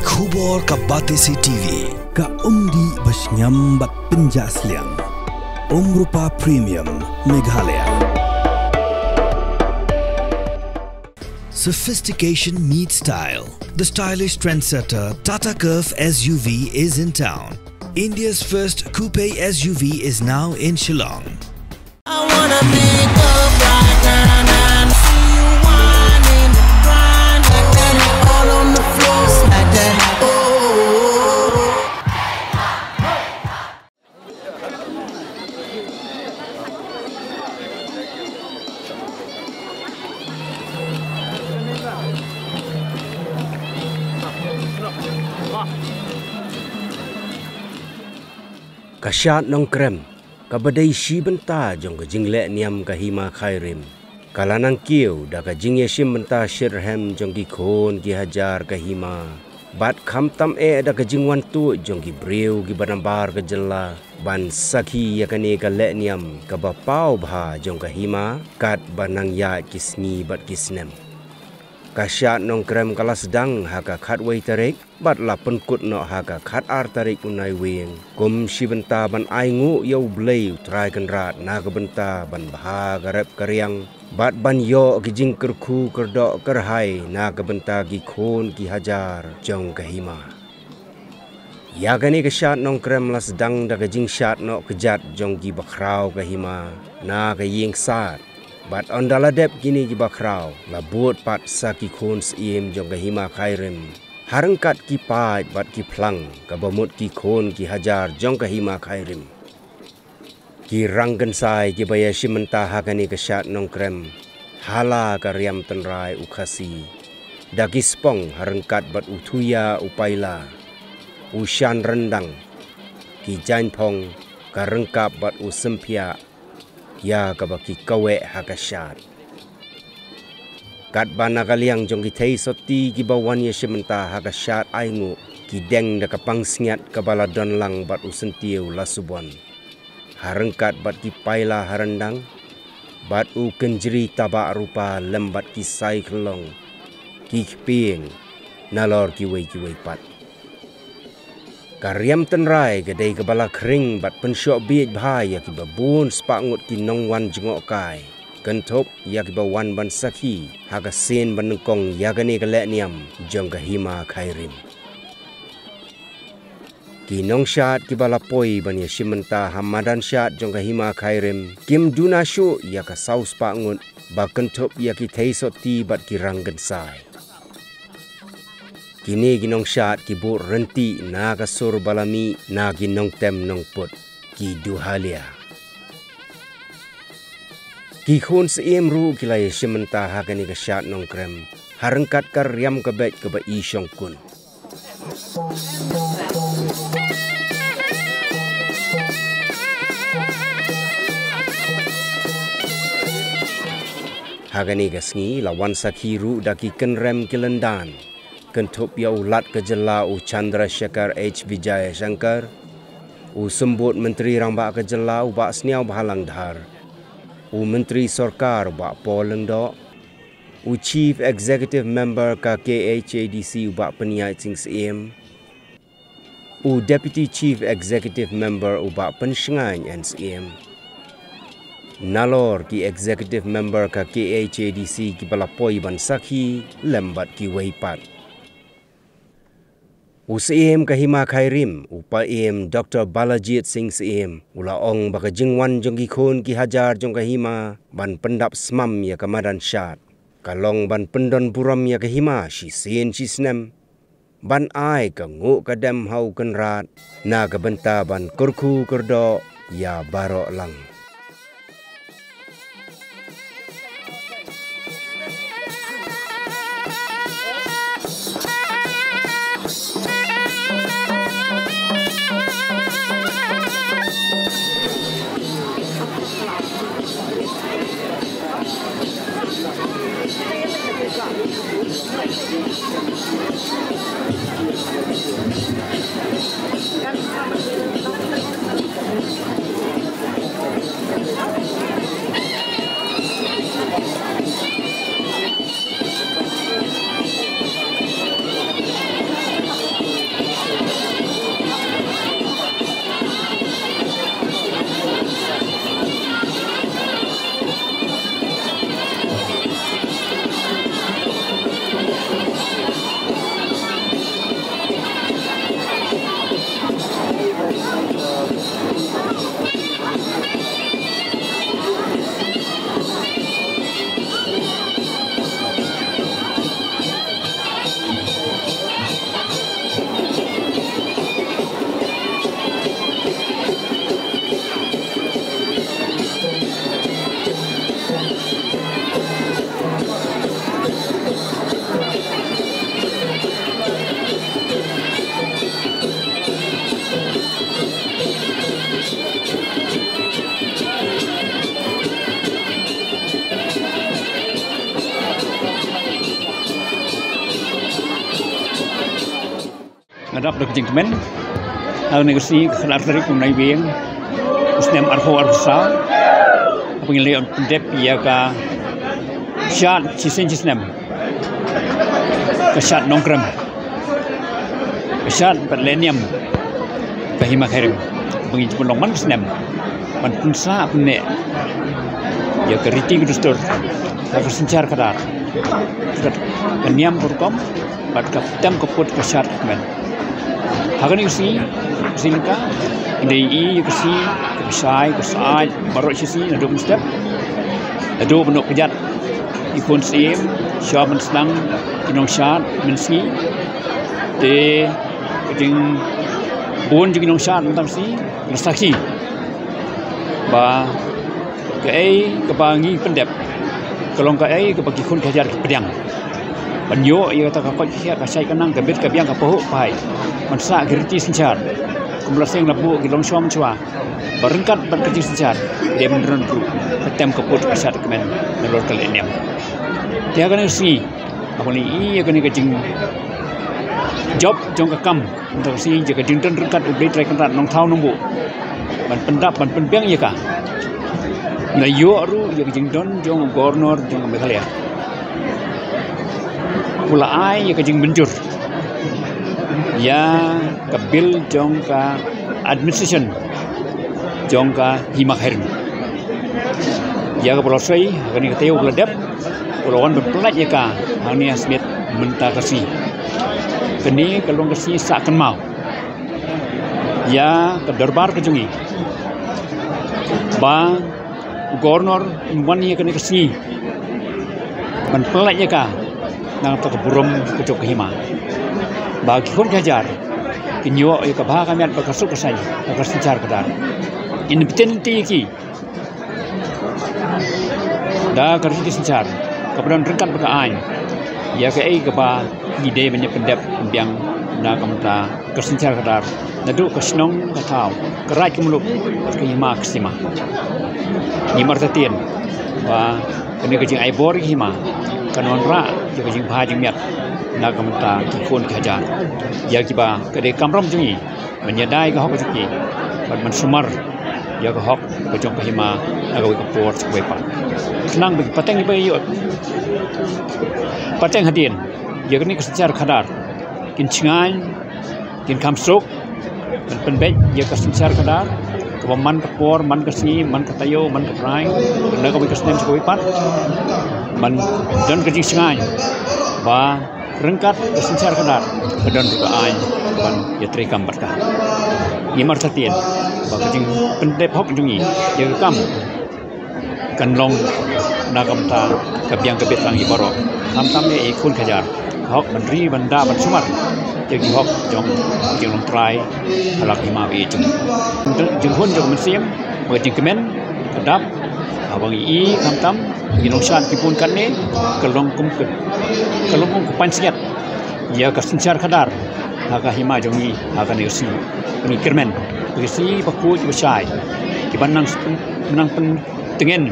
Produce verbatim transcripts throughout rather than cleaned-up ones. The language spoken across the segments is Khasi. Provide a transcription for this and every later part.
Khubor ka Batesi T V, ka umdih ba shngiam bad pynjah sliang. Umrupa Premium, Meghalaya. Sophistication meets style. The stylish trendsetter Tata Curvv S U V is in town. India's first coupe S U V is now in Shillong. I wanna make up right now, now. See you whining, grind like that, all on the floor, like that. Oh. Ka Shad Nongkrem, kaba dei shi bynta jong ka jingleh niam ka Hima Khyrim, ka la nang kiew da ka jingïashim bynta shitrhem jong ki khun ki hajar ka hima. Bad khamtam eh da ka jingwan tuid jong ki briew kiba nabar ka jylla ban sakhi ïa kane ka leh niam kaba paw bha jong ka hima, katba nang ïaid ki sngi bad ki snem. Ka Shad Nongkrem ka la sdang ha ka khatwei tarik, bad la pynkut noh ha ka khatar tarik u Naiwieng, kum shi bynta ban ainguh ïa U Blei U Trai Kynrad na ka bynta ban bha ka rep ka riang, bad ban ïoh ki jingkyrkhu kyrdoh kyrhai na ka bynta ki khun ki hajar jong ka hima. Ïa kane ka Shad Nongkrem la sdang da ka jingshad noh kjat jong ki bakhraw ka hima na ka ïing sad. Bad ynda la dep kine ki bakhraw, la bud pat sa ki khun syiem jong ka Hima Khyrim, ha ryngkat ki paid bad ki phlang, kaba mut ki khun ki hajar jong ka Hima Khyrim. Ki rangkynsai kiba ïashim bynta ha kane ka Shad Nongkrem, ha la ka riam tynrai u Khasi, da ki spong ha ryngkat bad u Thuia u Paila, u Shan Ryndang, ki Jaiñphong, ka ryngkat bad u Symphiah, ïa kaba ki kaweh ha ka shad. Katba na ka liang jong ki thei sotti kiba wan ïashim bynta ha ka shad ainguh, ki deng da ka pangsngiat kaba la don lang bad u Syntiew Lasubon, ha ryngkat bad ki Paila ha ryndang, bad u Kynjri Tabah Rupa lem bad ki Saikhyllong, ki Kpieng, nalor kiwei kiwei pat. Ka riam tynrai ka dei kaba la khring bad pynshoh bieit bha ïa kiba bun spah ngut ki nongwan jngohkai, kynthup ïa kiba wan ban sakhi ha ka sien ba nyngkong ïa kane ka leh niam jong ka Hima Khyrim. Ki nongshad kiba la poi ban ïashim bynta ha madan shad jong ka Hima Khyrim kim duna shuh ïa ka saw spah ngut, ba kynthup ïa ki thei sotti bad ki rangkynsai. Kine ki nongshad ki bud ryntih na ka sur ba la mih na ki nongtem nongput, ki Duhalia. Ki khun syiem ruh ki la ïashim bynta ha kane ka Shad Nongkrem, ha ryngkat ka riam ka beit kaba i shongkun. Ha kane ka sngi la wan sakhi ruh da ki kynrem ki lyndan, kynthup ïa u Lat ka jylla u Chandrasekhar H Vijayashankar, u Symbud Myntri Rangbah ka jylla u Bah Sniawbhalang Dhar, u Myntri Sorkar u Bah Paul Lyngdoh, u Chief Executive Member ka K H A D C u Bah Pynïaid Sing Syiem, u Deputy Chief Executive Member u Bah Pynshngaiñ N Syiem, nalor ki Executive Member ka K H A D C kiba la poi ban sakhi lem bad kiwei pat. U Syiem ka Hima Khyrim, u Paiem Doktor Balajied Sing Syiem, u la ong ba ka jingwan jong ki khun ki hajar jong ka hima ban pyndap smam ïa ka madan shad, ka long ban pyndon burom ïa ka hima shisien shisnem, ban ai ka nguh ka dem ha U Kynrad na ka bynta ban kyrkhu kyrdoh ïa baroh lang. Nga dap da ka jingkmen ha kane ka sngi, ka khatar tarik u Naiwieng, u snem arphew arphew saw, haba ngin leit pyndep ïa ka shad shisien shisnem, ka shad Nongkrem, ka shad bad lehniam ka Hima Khyrim, ba ngin pynlong man ka snem ban pynsah pynneh ïa ka riti ka dustur, ka synshar khadar, ka niam ka rukom bad ka tem ka put ka shad ka kmen. Ha kane ka sngi, ka sngi lyngka, ngi dei ïa ka sngi kaba shai ka syaid baroh shi sngi, naduh mynstep, naduh ba noh kjat ki khun syiem sha ban sdang ki nongshad mynsngi. Te ka jingbun jong ki nongshad mynta ka sngi, ngi sakhi ba kaei kaba ngi pyndep ka long kaei kaba ki khun ki hajar ki pdiang. Ban ïoh ïa kata ka koit ka khiah, ka shait ka nang, ka bit ka biang, ka pahuh paid, ban sah ki riti synshar, kumba la seng la buh ki longshong mynshwa, ba ryngkat bad ka jingsynshar, dei ban don ruh ka tem ka put ka shad ka kmen nalor ka lehniam. Te ha kane ka sngi, haba ngi ïohi ïa kane ka jingjop jong ka kam, mynta ka sngi, ïa ka jingdon ryngkat U Blei Trai Kynrad Nongthaw Nongbuh, ban pyndap ban pynbiang ïa ka, ngi la ïoh ruh ïa ka jingdon jong u Governor jong ka Meghalaya, u la ai ïa ka jingmynjur ïa ka bill jong ka administration jong ka Hima Khyrim, ïa kaba la soi ha kane ka taïew ba la dep, u la wan ban pyllait ïa ka hangne ha Smit mynta ka sngi. Kane ka long ka sngi sah kynmaw ïa ka dorbar ka jong ngi, ba u Governor un wan ïa kane ka sngi ban pyllait ïa ka na ka bynta ka burom ka jong ka hima, ba ki khun ki hajar kin ïoh ïa ka bha ka miat bad ka suk ka saiñ ha ka synshar khadar. Ngin pyntip ïa ki da ka riti synshar kaba don ryngkat bad ka aiñ ïa kaei kaba ngi dei ban ïa pyndep pynbiang na ka bynta ka synshar khadar, naduh ka shnong ka thaw, ka raij ka muluk, ka hima ka sima. Ngim artatien ba kane ka jingai bor ïa ka hima kan wanrah ïa ka jingbha jingmiat na ka bynta ki khun ki hajar, ïa kiba ka dei kamram jong ngi ban ïada ïa ka hok jong ki bad ban sumar ïa ka hok ka jong ka hima na kawei ka por sha kawei pat. Khnang ba ki pateng kiba ïoh pateng hadien ïa kane ka synshar khadar kin shngaiñ, kin kham suk ban pynbeit ïa ka synshar khadar kaba man ka por, man ka sngi, man ka taïew, man ka bnai, na kawei ka snem sha kawei pat, ban don ka jingshngaiñ ba ryngkat ka synshar khadar ka don ruh ka aiñ ban ïatreikam bad ka. Ngim artatien ba ka jingpyndep hok jong ngi ïa ka kam kan long na ka bynta ka biang ka bit lang ïa baroh, khamtam ïa ki khun ki hajar, ka hok ban ri ban da ban sumar ïa ki hok jong ki jinglong trai ha la ka hima ba ïeit jong ngi. Jingkhun jong ka mynsiem bad ka jingkmen ka dap haba ngi i khamtam ki nongshad ki bun katne, ka long kum ka, ka long kum ka pansngiat ïa ka synshar khadar ha ka hima jong ngi ha kane ka sngi. Ngi kyrmen ba ki sngi bakhuid bashai kiba nang, nang pyntngen,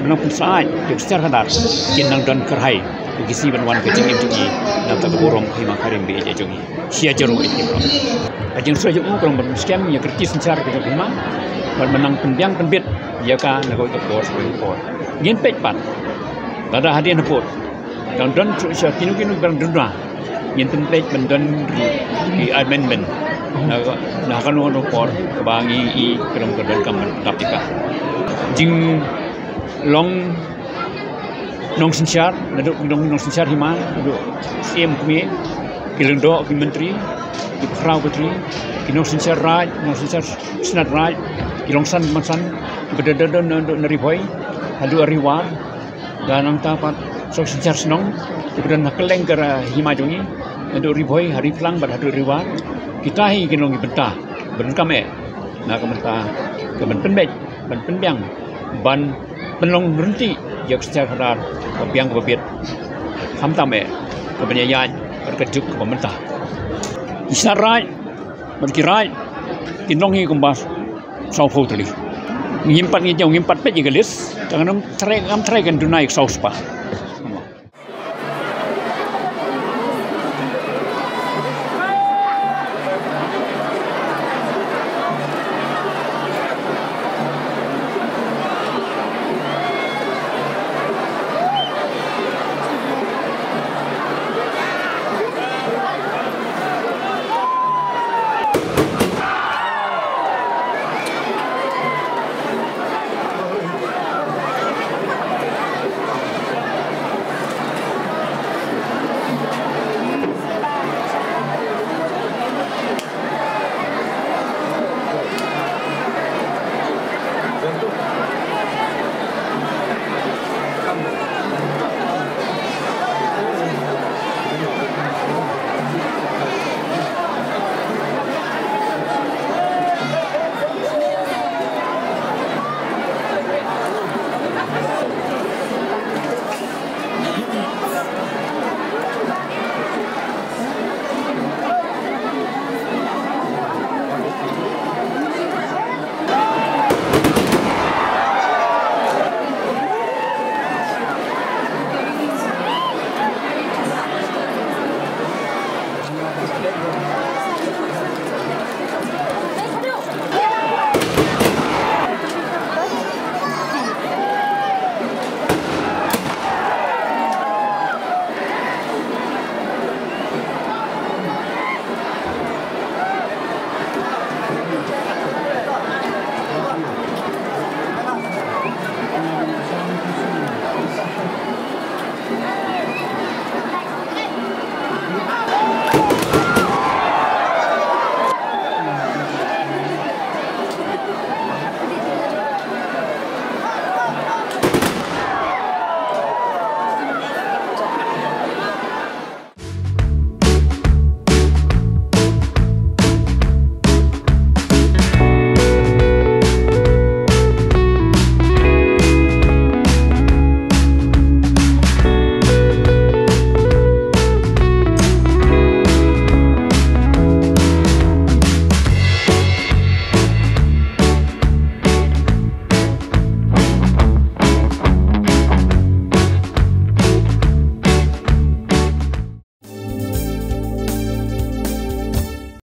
nang pynsyaid ïa ka synshar khadar kin nang don kyrhai, ba ki sngi ban wan ka jingim jong ngi na ka bynta ka burom ka hima ka ri ba ïeit jong ngi. Sha jaroh ïa ki briew. Ka jingsngewsih jong u ka long ban skhem ïa ka riti synshar ka jong ka hima, ban nang pynbiang pynbit ïa ka na kawei ka por sha kawei ka por. Ngin peit pat lada hadien hapoh dang don shuh sha kino kino ban duna, ngin pynpeit ban don ruh ki amendment na, na kano kano por kaba ngi i ka long ka donkam ban dap ïa ka. Jinglong nongsynshar, naduh ki nong, nongsynshar hima, naduh syiem kmie, ki lyngdoh, ki myntri, ki bakhraw batri, ki nongsynshar raij, nongsynshar shnat raij, ki longsan mansan, kiba don, don, don naduh na Ri Bhoi haduh Ri War, da nangta pat ki nongsynshar shnong kiba don ha kylleng ka hima jong ngi, naduh Ri Bhoi ha Ri Phlang bad haduh Ri War. Kita hi kin long ki bynta ba donkam eh na ka bynta ka ban pynbeit, ban pynbiang, ban pynlong ryntih ïa ka synshar khadar kaba biang kaba bit, khamtam eh ka ban ïaid bad ka juk kaba mynta. Ki shnat raij bad ki raij kin long hi kumba sawphew tylli. Ngim pat, ngi jong, ngim pat peit ïa ka list, tang ngam trei, ngam trei kan duna ïa ka saw spah.